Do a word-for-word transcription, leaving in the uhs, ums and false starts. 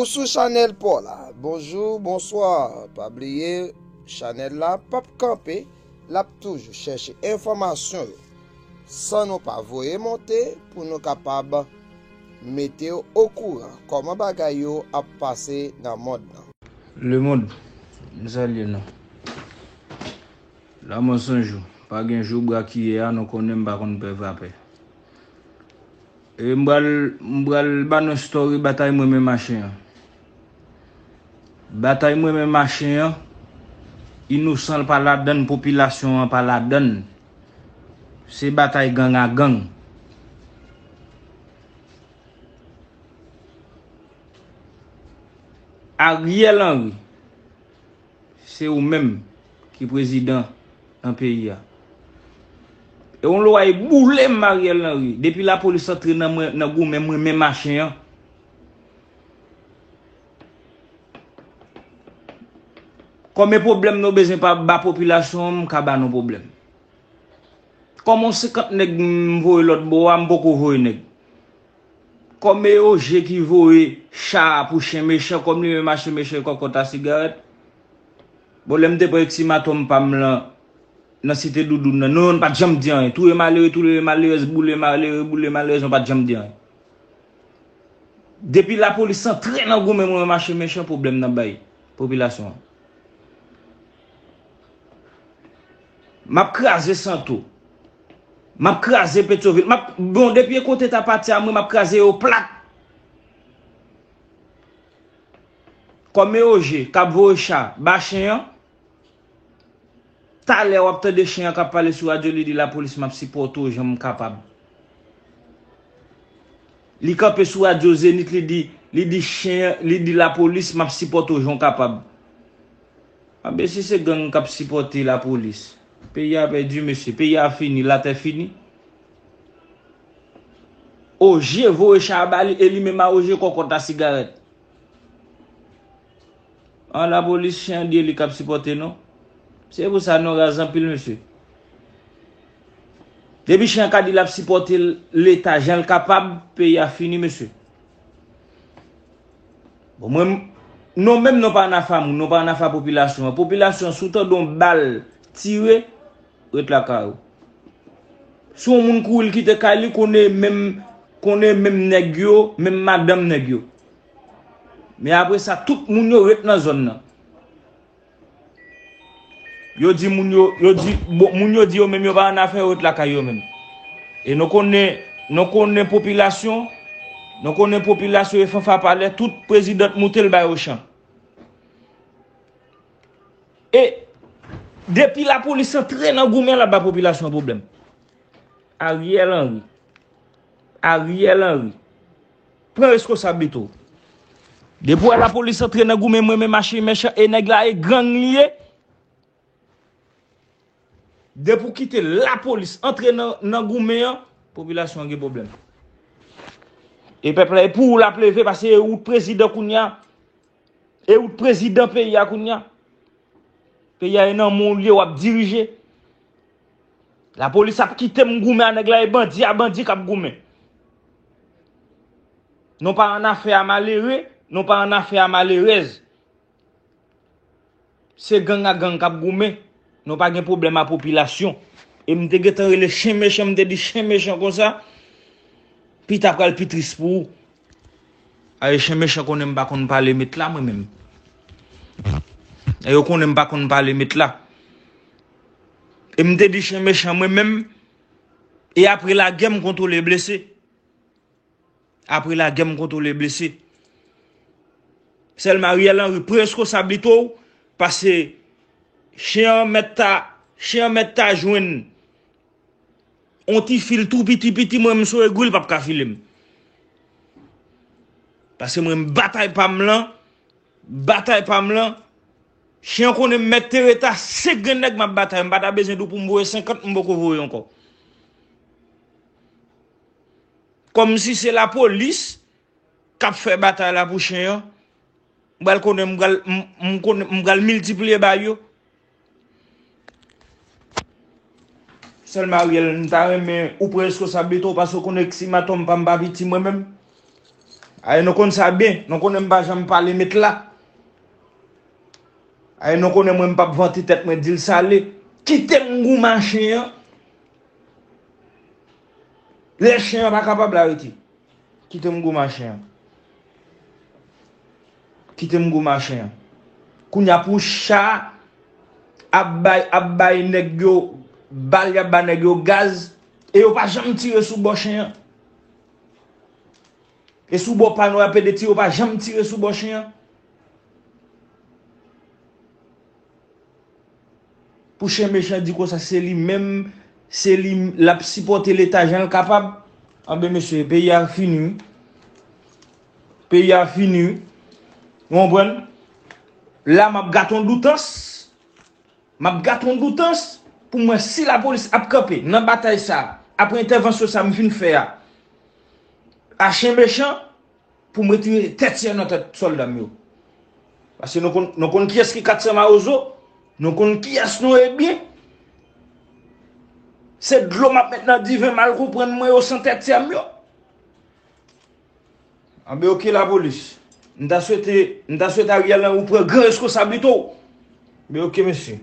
Sou chanèl pa w la. Bonjou, bonswa. Pa bliye, chanèl la p ap kanpe, l ap toujou chèche enfòmasyon yo. San nou pa voye monte pou nou kapab mete w okouran kòman bagay yo ap pase nan mond lan. Lemonn, m salye nou. Lanmò san jou, pa gen jou bra ki ye a, nou konnen m pa konn pè vapè. E m pral, m pral ba nou story batay mwen menm a chen an. Batay mwen menm a chen an, inosan l pa ladann, popilasyon an pa ladann. Se batay gang a gang. Ariel Henry, se ou menm ki prezidan nan peyi a. E yon lwa e boule m, Ariel Henry. Depi lapolis antre nan mwen, nan goumen mwen menm a chen an. Kòm e pwoblèm nou bezwen pa ba popilasyon an, m ka ba nou pwoblèm. Kòm yon senkant nèg m voye lòt bò a, m poko voye nèg. Kòm e Oje ki voye cha a pou chen mechan, kòm li menm a chen mechan e kòkòt a sigarèt. Bon, lè m te pran eksimatòm pa m lan nan Site Doudoun nan, nou, nou pa t janm di anyen. Touye malere, touye malerèz, boule malere, boule malerèz, nou pa t janm di anyen. Depi lapolis antre nan goumen mwen menm a chen mechan, pwoblèm nan bay popilasyon an. M ap kraze Santo. M ap kraze Petyovil. M ap, bon, depi e kote ta pati a mwen, m ap kraze yo plat. Kòm e Oje k ap voye cha ba chen an, talè w ap tande chen an k ap pale sou radyo, li di lapolis, m ap sipòte w jan m kapab. Li kanpe sou radyo Zenith, li di, li di chen an, li di lapolis, m ap sipòte w jan w kapab. Anben, si se gang k ap sipòte lapolis, peyi a pèdi, mesye. Peyi a fini, latè fini. Oje voye cha a ba li, e li menm a Oje kòkòt a sigarèt. An, lapolis, chen an di e li k ap sipòte nou. Se pou sa nou raz anpil, mesye. Depi chen an ka di l ap sipòte Leta jan l kapab, peyi a fini, mesye. Bon, mwen, nou menm, nou pa ann afè a moun, nou pa ann afè a popilasyon an. Popilasyon an, si w tande yon bal tire, ret lakay ou. Si yon moun kouri l kite kay li, konnen menm, konnen menm nèg yo, menm madanm nèg yo. Men apre sa, tout moun yo ret nan zòn nan. Yo di moun yo, yo di, bon, moun yo di yo menm yo pa ann afè yo, ret lakay yo menm. E nou konnen, nou konnen popilasyon, nou konnen popilasyon e fanfa palè, tout prezidan t moute l bay Ochan. E depi lapolis antre nan goumen, l ap ba popilasyon an pwoblèm. Ariel Henry. Ariel Henry. Pran reskonsablite w. Depi w wè lapolis antre nan goumen mwen menm a chen mechan, e nèg la e gang li ye. Depi w kite lapolis antre nan, nan goumen an, popilasyon an gen pwoblèm. E pèp la, e pou ou l ap leve, paske e ou t prezidan kounye a. E ou t prezidan peyi a kounye a. Peyi a e nan men w li ye, w ap dirije. Lapolis ap kite m goumen a nèg la, e bandi a bandi k ap goumen. Nou pa ann afè a malere, nou pa ann afè a malerèz. Se gang a gang k ap goumen. Nou pa gen pwoblèm a popilasyon. E m te gentan rele chen mechan, m te di chen mechan konsa, pita pral pi tris pou ou. Aye, chen mechan konnen m pa konn pale met la, mwen menm. E yo konnen m pa konn pale met la. E m te di chen mechan, mwen menm, e apre lagè m kontwole blese. Apre lagè m kontwole blese. Sèlman Ariel Henry, pran reskonsablite w, paske chen an mèt ta, chen an mèt ta jwenn yon ti fil tou piti piti, mwen m sou egri, l p ap ka file m. Paske mwen m batay pa m lan, batay pa m lan, chen an konnen m mèt te ret a senk grenn nèg m ap batay, m pa ta bezwen di w pou m voye senkant, m poko voye ankò. Kòmsi se lapolis k ap fè batay la pou chen an, m pral konnen m pral, m, m konnen m pral miltipliye ba yo. Sèlman Ariel, m ta renmen ou pran reskonsablite w, paske w konnen eksimatòm pa m pa piti mwen menm. Ay, nou konn sa byen. Nou konnen m pa janm pale met la. Ay, nou konnen mwen m p ap vante tèt mwen, di l sa l ye. Kite m goumen a chen an. Lè chen an pa kapab la rete. Kite m goumen a chen an. Kite m goumen a chen an. Kounye a pou cha ap bay, ap bay nèg yo bal, y ap bay nèg yo gaz, e yo pa janm tire sou bò chen an. E sou bò pa nou y ap ede tire, yo pa janm tire sou bò chen an. Pou chen mechan di konsa, se li menm, se li l ap sipòte Leta jan l kapab. Anben mesye, peyi a fini wi. Peyi a fini wi. Ou konprann? La m ap gate yon doutans. M ap gate yon doutans pou m wè si lapolis ap kanpe nan batay sa a, apre entèvansyon sa a m fin fè a, a chen mechan, pou m retire tèt sè nan tèt sòlda m yo. Paske nou konn, nou konn kiyès ki kat san mawozo, nou konn kiyès nou ye byen. Se dlo m ap met nan diven mal konprann mwen yo san tèt sè m yo. Anben oke lapolis. M ta swete, m ta swete Ariel Henry pran gran reskonsablite w. Anben oke mesye.